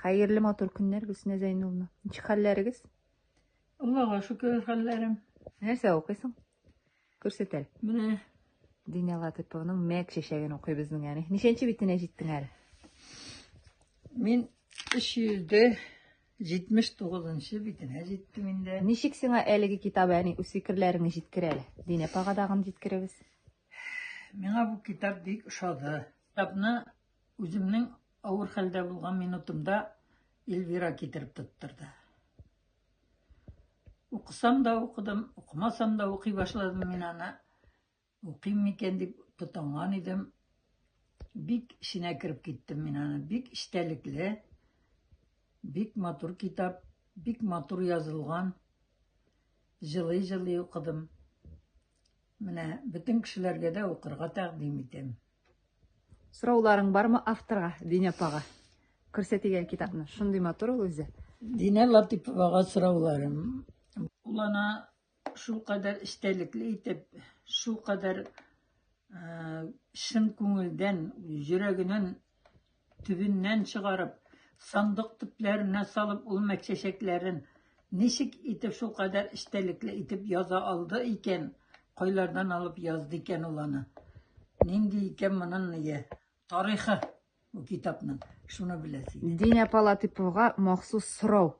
Хәерле матур көннәр, Гөлсинә Зәйнулловна. Ничек хәлләрегез? Аллага шөкер, хәлләрем. Нәрсә укыйсың? Күрсәт әле. Менә. Динә Латыпованың Мәк чәчәген укый безнең әни. Ничәнче битенә җиттең әле? Мин 379 битенә җиттем инде. Ничек сиңа әлеге китап, әни? Үз фикерләреңне җиткер әле. Динә апага тагын җиткерәбез. Миңа бу китап бик ошады. Китапны үземнең авыр хәлдә булган минутымда Эльвира китереп тоттырды. Укысам да укыдым, укымасам да укый башладым мин аны. Укыйм микән дип тотынган идем. Бик эченә кереп киттем мин аны. Бик эчтәлекле, бик матур китап, бик матур язылган. Җылый-җылый укыдым. Менә бөтен кешеләргә дә укырга тәкъдим итәм. Сорауларың бармы авторга, Динә апага? Күрсәтик әле китапны. Шундый матур ул үзе. Динә Латыйповага сорауларым. Ул аны шулкадәр эчтәлекле итеп, шулкадәр чын күңелдән, йөрәгенең төбеннән чыгарып, сандык төпләренә салып ул мәк чәчәкләрен ничек итеп шулкадәр эчтәлекле итеп яза алды икән, кайлардан алып язды икән ул аны? Нинди икән моның ние? Тарихы бу китапның, шуны беләсе иде. Динә апа Латыйповага махсус сорау.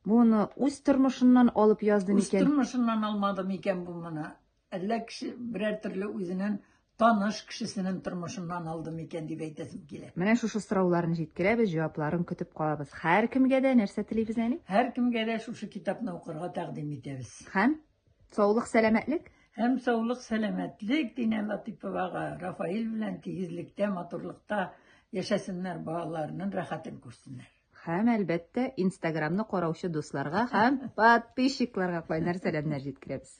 Моны үз тормышыннан алып язды Үз микән? тормышыннан алмады микән бу моны? Әллә кеше берәр төрле үзенең таныш кешесенең тормышыннан алды микән дип әйтәсем килә. Менә шушы сорауларны җиткерәбез, җавапларын көтеп калабыз. Һәркемгә дә нәрсә телибез, әни? Һәркемгә дә шушы китапны укырга тәкъдим итәбез. Һәм саулык, сәламәтлек. Һәм саулык, сәламәтлек Динә Латыйповага, Рафаил белән тигезлектә, матурлыкта яшәсеннәр, балаларының рәхәтен күрсеннәр. Һәм, әлбәттә, Инстаграмны караучы дусларга һәм подписчикларга кайнар сәламнәр җиткерәбез.